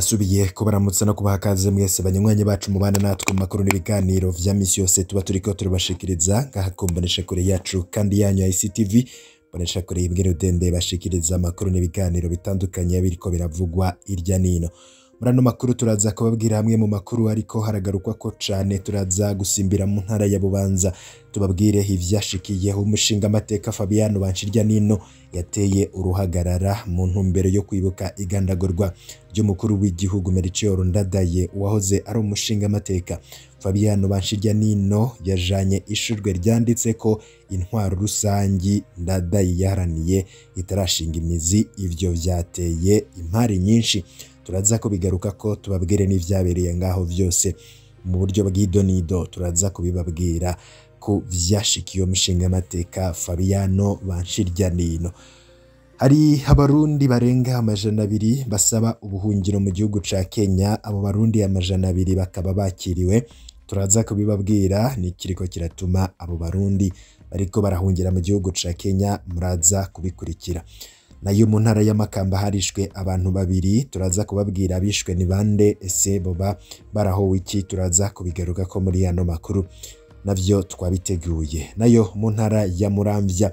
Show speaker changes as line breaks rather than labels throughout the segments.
Ndasubiye kubaramutsa no kubaha kaze mwese banywanyi bacu mubana natwe mu makuru n'ibiganiro vya misi yose tuba turiko turabashikiriza ngaha ku mboneshakure yacu kandi yanyu ya ICTV. Mboneshakure y'Ibwira Rudende bashikiriza amakuru n'ibiganiro bitandukanye biriko biravugwa irya nino. Muri ano makuru turaza kubabwira hamwe mu makuru ariko haragarukwa ko cane, turaza gusimbira mu ntara ya Bubanza tubabwire ivyashikiye umushinga amateka Fabiano Banshiryanino yateye uruhagarara mu ntumbero yo kwibuka igandagurwa ry'umukuru w'igihugu Melchior Ndadaye uwahoze ari umushinga amateka. Fabiano Banshiryanino yajanye ishurwe ryanditse ko intwaro rusangi Ndadaye yaharaniye itarashinga imizi, ivyo vyateye impari nyinshi. Turaza kubigaruka ko tubabwire n'ivyabereye ngaho vyose mu buryo bw'idonido, turaza kubibabwira ku vyashikiye umushinga amateka Fabiano Banshiryanino. Hari abarundi barenga 200 basaba ubuhungiro mu gihugu ca Kenya, abo barundi 200 bakaba bakiriwe. Turaza kubibabwira nikiriko kiratuma abo barundi bariko barahungira mu gihugu ca Kenya, muraza kubikurikira. Nayo mu ntara y'Amakamba harishwe abantu babiri, turaza kubabwira abishwe ni bande, ese boba barahowe iki, turaza kubigaruka ko muri ano makuru navyo twabiteguye. Nayo mu ntara ya Muramvya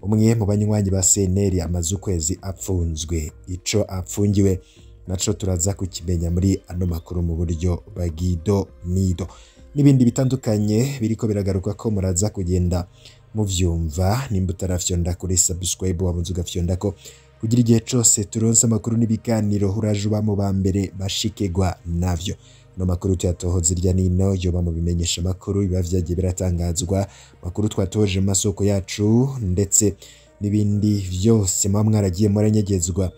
umwe mu banywanyi ba CNL amaze ukwezi apfunzwe, ico apfungiwe naco turaza kukimenya muri ano makuru mu buryo bw'ido nido n'ibindi bitandukanye biriko biragaruka ko muraza kugenda muvyumva. Nimba utarafyonda kuri subscribe wabuze ugafyonda ko kugira igihe cose turonse amakuru n'ibiganiro uraje uba mu ba mbere bashikirwa navyo. No makuru tuyatohoza irya nino yoba mu bimenyesha makuru biba vyagiye biratangazwa, makuru twatoje mu masoko yacu ndetse n'ibindi vyose muba mwaragiye muranyegezwa,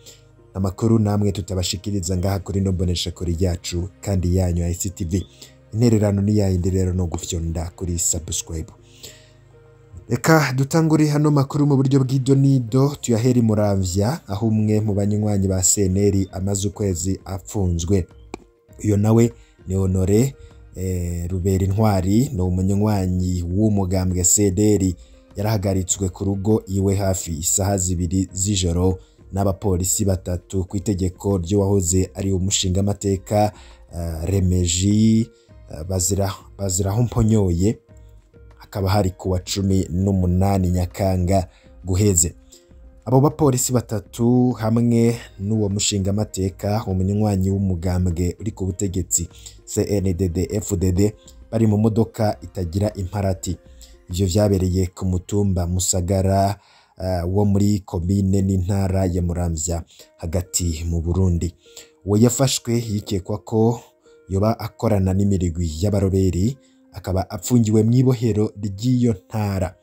amakuru namwe tutabashikiriza ngaha kuri no mboneshakure yacu kandi yanyu ya ICTV. Intererano ni yayindi rero no gufyonda kuri subscribe. Reka dutangure hano makuru mu buryo bw'idonido tuyaheri Muramvya aho umwe mu banywanyi ba CNL amaze ukwezi apfunzwe. Uyo nawe ni Honore Rubera Intwari, ni umunywanyi w'umugambwe CDR, yarahagaritswe ku rugo iwe hafi isaha 2 z'ijoro n'abapolisi batatu ku itegeko ry'uwahoze ari umushinga amateka Remeji baziraho mponyoye, hakaba hari kuwa 18 Nyakanga guheze. Abo bapolisi batatu hamwe n'uwo mushinga amateka umunywanyi w'umugambwe uri ku butegetsi CNDD FDD bari mu modoka itagira imparati. Ivyo vyabereye ku mutumba Musagara wo muri komine n'intara ya Muramvya hagati mu Burundi. Uwo yafashwe yikekwa ko yoba akorana n'imirigwi y'abaroberi, akaba apfungiwe mw'ibohero ry'iyo ntara.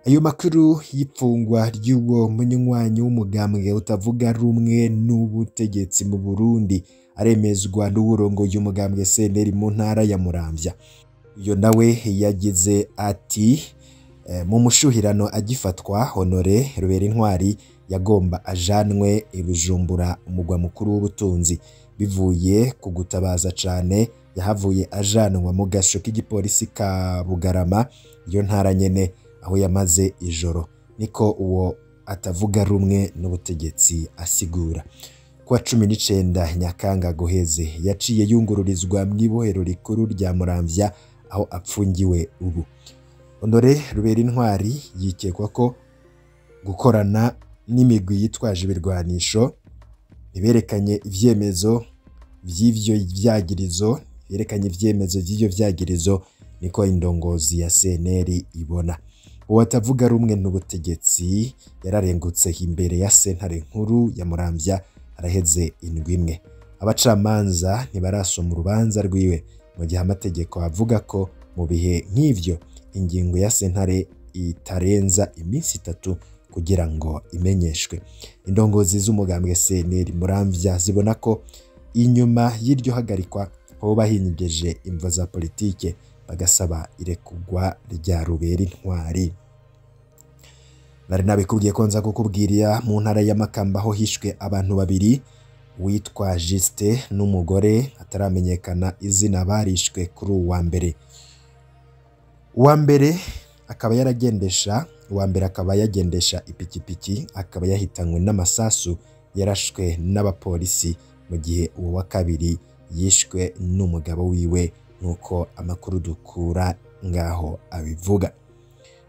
Ayo makuru y'ipfungwa ry'uwo munywanyi w'umugambwe utavuga rumwe n'ubutegetsi mu Burundi aremezwa n'uwurongoye umugambwe CNL mu ntara ya Muramvya. Uyo nawe yagize ati mu mushuhirano agifatwa Honore Rubera Intwari yagomba ajanwe i Bujumbura umugwa mukuru w'ubutunzi, bivuye ku gutabaza cane yahavuye ajanwa mu gasho k'igipolisi ka Bugarama iyo ntara nyene aho yamaze ijoro, niko uwo atavuga rumwe n'ubutegetsi asigura. Kuwa 19 Nyakanga guheze yaciye yungururizwa mw'ibohero rikuru rya Muramvya aho apfungiwe ubu. Honore Rubera Intwari yikekwa ko gukorana n'imigwi yitwaje ibirwanisho, ntiberekanye ivyemezo vy'ivyo vyagirizo, yerekanye ivyemezo vy'ivyo vyagirizo, niko indongozi ya CNL ibona. Uwatavuga rumwe n'ubutegetsi yararengutse imbere ya sentare nkuru ya Muramvya araheze indwi imwe. Abacamanza ntibarasoma urubanza rwiwe mu gihe amategeko avuga ko mu bihe nk'ivyo ingingo ya sentare itarenza iminsi 3 kugira ngo imenyeshwe. Indongozi z'umugambwe CNL Muramvya zibona ko inyuma y'iryo hagarikwa hoba hinyegeje imvo za politike, bagasaba irekugwa rya Rubera Intwari. Nari nabikubwiye ko nza kukubwirira mu ntara y'Amakamba aho hishwe abantu babiri, witwa Juste n'umugore ataramenyekana izina, barishwe kuri uwa mbere. Uwa mbere akaba yaragendesha, uwa mbere akaba yagendesha ipikipiki, akaba yahitanywe n'amasasu yarashwe n'abapolisi mu gihe uwo wa kabiri yishwe n'umugabo wiwe, nk'uko amakuru dukura ngaho abivuga.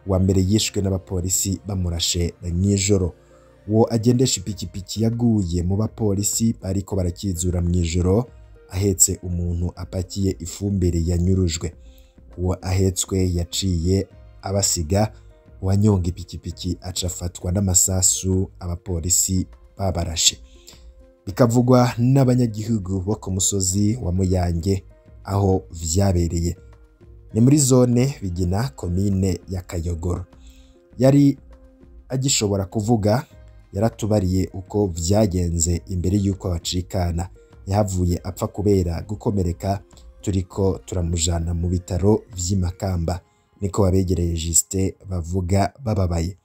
Uwa mbere yishwe n'abapolisi bamurashe mw'ijoro. Uwo agendesha ipikipiki yaguye mu bapolisi bariko barakizura mw'ijoro ahetse umuntu apakiye ifumbire yanyurujwe. Uwo ahetswe yaciye abasiga, uwanyonga ipikipiki aca afatwa n'amasasu abapolisi babarashe. Bikavugwa n'abanyagihugu bo ku musozi wa Muyange aho vyabereye. Ni muri zone Bigina, komine ya Kayogoro. Yari agishobora kuvuga, yaratubariye uko vyagenze imbere y'uko bacikana. Yahavuye apfa kubera gukomereka, turiko turamujana mu bitaro vy'Imakamba, niko abegereye Justin bavuga bababaye.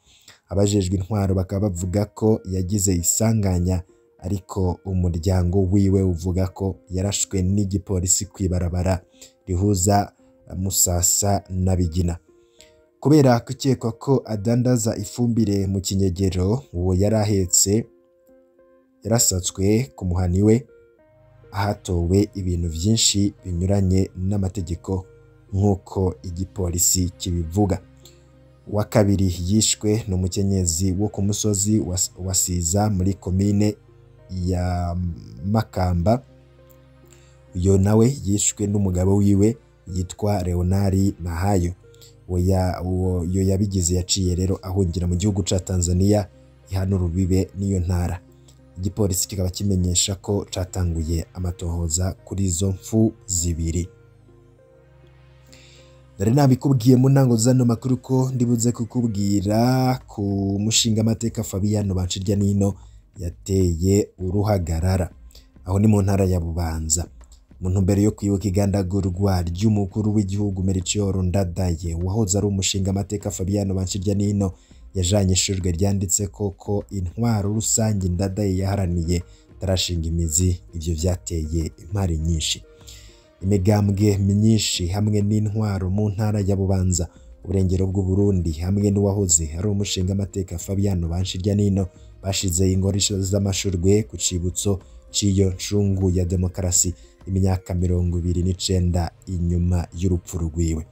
Abajejwe intwaro bakaba bavuga ko yagize isanganya, ariko umuryango wiwe uvuga ko yarashwe n'igipolisi kw'ibarabara rihuza Musasa na Bigina. Kubera gukekwa ko adandaza ifumbire mu kinyegero, uwo yari ahetse yarasatswe ku muhani we, ahatowe ibintu vyinshi binyuranye n'amategeko nk'uko igipolisi kibivuga. Uwa kabiri yishwe n'umukenyezi wo ku musozi wa Siza muri komine ya Makamba. Uyo nawe yishwe n'umugabo wiwe yitwa Leonari Nahayo. Uwo yabigize yaciye rero ahungira mu gihugu ca Tanzania ihana urubibe n'iyo ntara. Igipolisi kikaba kimenyesha ko catanguye amatohoza kuri izo mfu zibiri. Nari nabikubwiye mu ntango zano makuru ko ndibuze kukubwira ku mushinga amateka Fabiano Banshiryanino yateye uruhagarara. Aho ni mu ntara ya Bubanza. Mu ntumbero yo kwibuka igandagurwa ry'umukuru w'igihugu Melchior Ndadaye, wahoze ari umushinga amateka Fabiano Banshiryanino yajanye ishurwe ryanditse koko intwaro rusange Ndadaye yaharaniye tarashinga imizi. Ivyo vyateye impari nyinshi. Imigambwe myinshi hamwe n'intwaro mu ntara ya Bubanza, uburengero bw'u Burundi, hamwe n'uwahoze ari umushinga amateka Fabiano Banshiryanino bashize ingorisho z'amashurwe ku cibutso c'iyo ncungu ya demokarasi imyaka 29 inyuma y'urupfu rwiwe.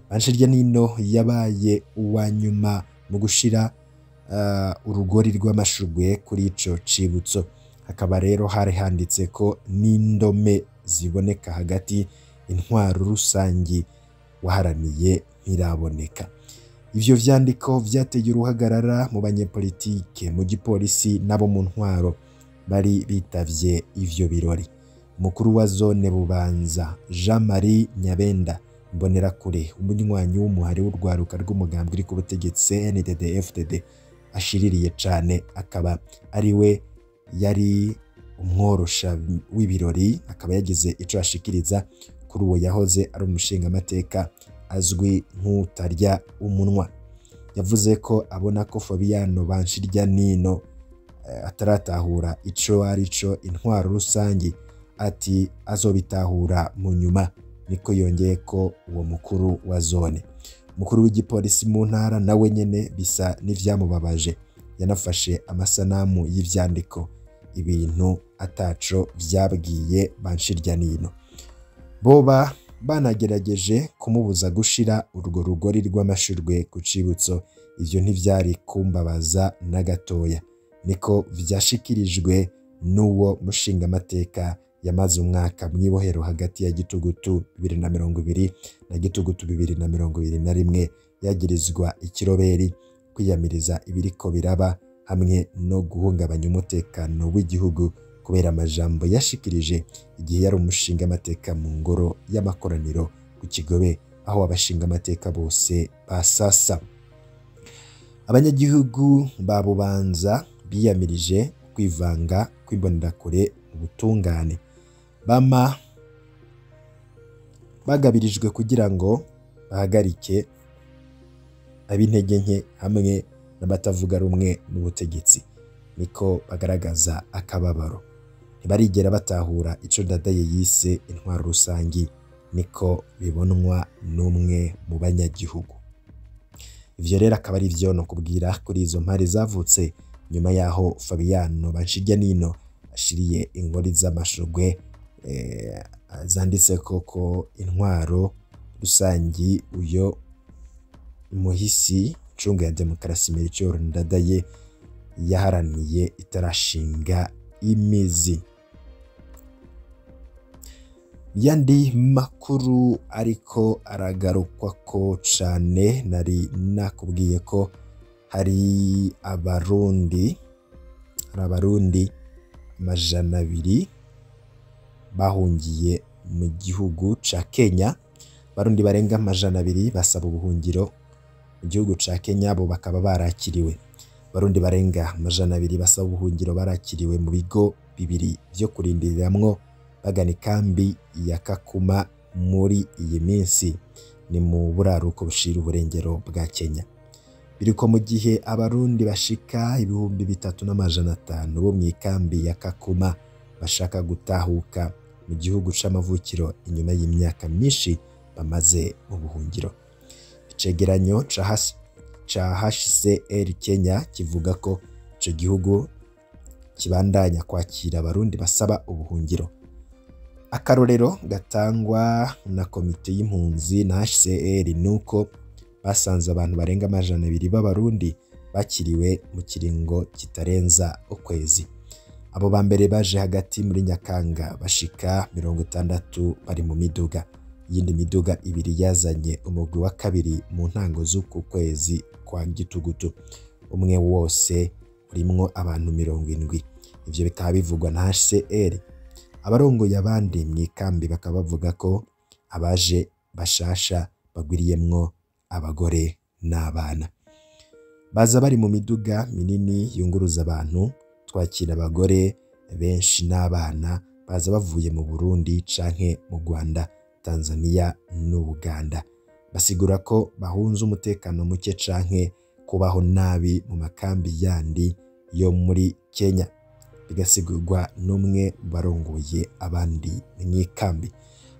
Banshiryanino yabaye uwa nyuma mu gushira urugori rw'amashurwe kuri ico cibutso. Hakaba rero hari handitse ko n'indome ziboneka hagati intwaro rusangi waharaniye ntiraboneka. Ivyo vyandiko vyateye uruhagarara mu banyepolitike, mu gipolisi nabo mu ntwaro bari bitavye ivyo birori. Umukuru wa zone Bubanza Jean Marie Nyabenda Mbonerakure, umunywanyi w'umuhari w'urwaruka rw'umugambwe uri ku butegetsi CNDD-FDD ashiririye cane, akaba ari we yari umworosha w'ibirori, akaba yagize ico ashikiriza kuri uwo yahoze ari umushinga amateka azwi nk'utarya umunwa. Yavuze ko abona ko Fabiano Banshiryanino ataratahura ico arico intwaro rusangi, ati azobitahura mu nyuma, niko yongeye ko uwo mukuru wa zone. Mukuru w'igipolisi mu ntara nawe nyene bisa n'ivyamubabaje, yanafashe amasanamu y'ivyandiko, ibintu ataco vyabwiye Banshiryanino. Boba banagerageje kumubuza gushira urwo rugori rw'amashurwe ku cibutso, ivyo ntivyari kumbabaza na gatoya, niko vyashikirijwe n'uwo mushinga amateka yamaze umwaka mw'ibohero hagati ya Gitugutu 2020 na Gitugutu 2021, yagirizwa ikiroberi, kwiyamiriza ibiriko biraba hamwe no guhungabanya umutekano w'igihugu kubera amajambo yashikirije igihe yari umushinga amateka mu ngoro y'amakoraniro ku Kigobe, aho abashinga amateka bose basasa. Abanyagihugu ba Bubanza biyamirije kwivanga kw'imbonerakure mu butungane. Bama bagabirijwe kugira ngo bahagarike ab'intege nke hamwe n'abatavuga rumwe n'ubutegetsi, niko bagaragaza akababaro. Ntibarigera batahura ico Ndadaye yise intwaro rusangi, niko bibonwa n'umwe mu banyagihugu. Ivyo rero akaba ari vyo no kubwira kuri izo mpari zavutse nyuma yaho Fabiano Banshiryanino ashiriye inkori z'amashurwe zanditse koko intwaro rusangi uyo muhisi ncunga ya demokarasi Melchior Ndadaye yaharaniye itarashinga imizi. Yandi makuru ariko aragarukwa ko cane, nari nakubwiye ko hari abarundi 200 bahungiye mu gihugu ca Kenya. Abarundi barenga 200 basaba ubuhungiro mu gihugu ca Kenya, bo bakaba barakiriwe. Abarundi barenga 200 basaba ubuhungiro barakiriwe mu bigo bibiri vyo kurindiriramwo bagana ikambi ya Kakuma muri iyi minsi, ni mu buraruko bushira uburengero bwa Kenya. Biriko mu gihe abarundi bashika 3500 bo mu ikambi ya Kakuma bashaka gutahuka mu gihugu c'amavukiro inyuma y'imyaka myinshi bamaze mu buhungiro. Icegeranyo ca HCR Kenya kivuga ko ico gihugu kibandanya kwakira abarundi basaba ubuhungiro. Akarorero gatangwa na komite y'impunzi na HCR nuko basanze abantu barenga 200 b'abarundi bakiriwe mu kiringo kitarenza ukwezi. Abo ba mbere baje hagati muri Nyakanga bashika 60 bari mu miduga. Iyindi miduga ibiri yazanye umugwi wa kabiri mu ntango z'uku kwezi kwa Gitugutu, umwe wose urimwo abantu 70. Ivyo bikaba bivugwa na HCR. Abarongoye abandi mw'ikambi bakaba bavuga ko abaje bashasha bagwiriyemwo abagore n'abana. Baza bari mu miduga minini yunguruza abantu, twakira abagore benshi n'abana baza bavuye mu Burundi canke mu Rwanda, Tanzania n'Ubuganda. Basigura ko bahunze umutekano muke canke kubaho nabi mu makambi yandi yo muri Kenya, bigasigurwa n'umwe barongoye abandi mw'ikambi.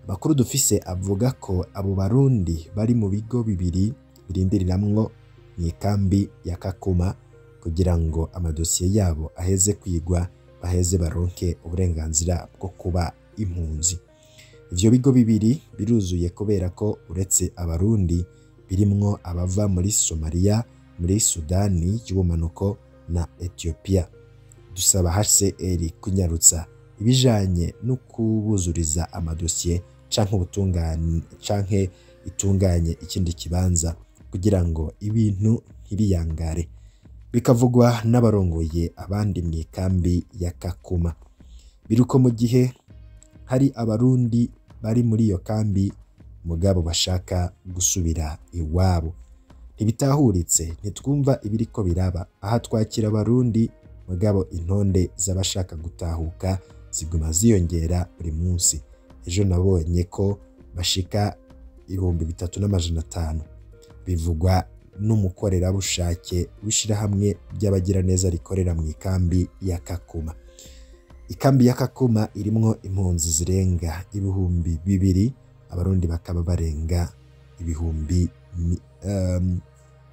Amakuru dufise avuga ko abo barundi bari mu bigo bibiri birindiriramwo mw'ikambi ya Kakuma kugira ngo amadosiye yabo aheze kwigwa, baheze baronke uburenganzira bwo kuba impunzi. Ivyo bigo bibiri biruzuye kubera ko uretse abarundi birimwo abava muri Somalia, muri Sudani y'ubumanuko na Ethiopia. Dusaba HCR kunyarutsa ibijanye no kubuzuriza amadosiye canke ubutungane canke itunganye ikindi kibanza kugira ngo ibintu ntibiyangare, bikavugwa n'abarongoye abandi mw'ikambi ya Kakuma. Biruko mu gihe hari abarundi bari muri iyo kambi mugabo bashaka gusubira iwabo. Ntibitahuritse, ntitwumva ibiriko biraba. Aha twakira abarundi mugabo intonde z'abashaka gutahuka ziguma ziyongera buri munsi. Ejo nabonye ko bashika 3500, bivugwa n'umukorerabushake w'ishirahamwe ry'abagiraneza rikorera mu ikambi ya Kakuma. Ikambi ya Kakuma irimwo impunzi zirenga 2000, abarundi bakaba barenga 1000.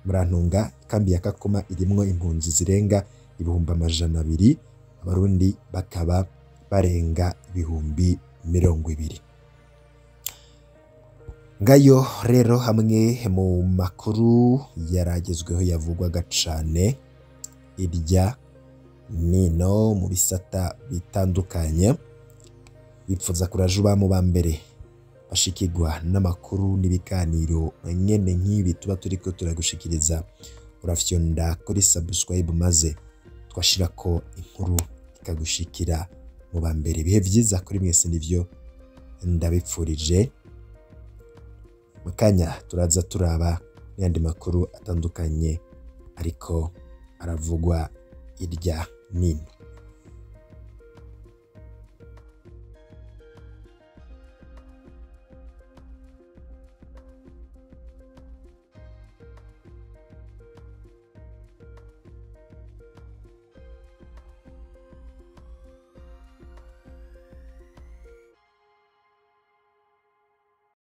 Murantunga, ikambi ya Kakuma irimwo impunzi zirenga 200,000, abarundi bakaba barenga 20,000. Ngayo rero hamwe mu makuru yaragezweho yavugwaga cane irya nino mu bisata bitandukanye. Bipfuza kuraje mu ba mbere bashikirwa n'amakuru n'ibiganiro nyene nk'ibi tuba turiko turagushikiriza, urafyonda kuri subscribe maze twashirako inkuru ikagushikira mu ba mbere. Ibihe vyiza kuri mwese nivyo ndabipfurije. Mukanya turaza turaba n'ayandi makuru atandukanye ariko aravugwa irya nino.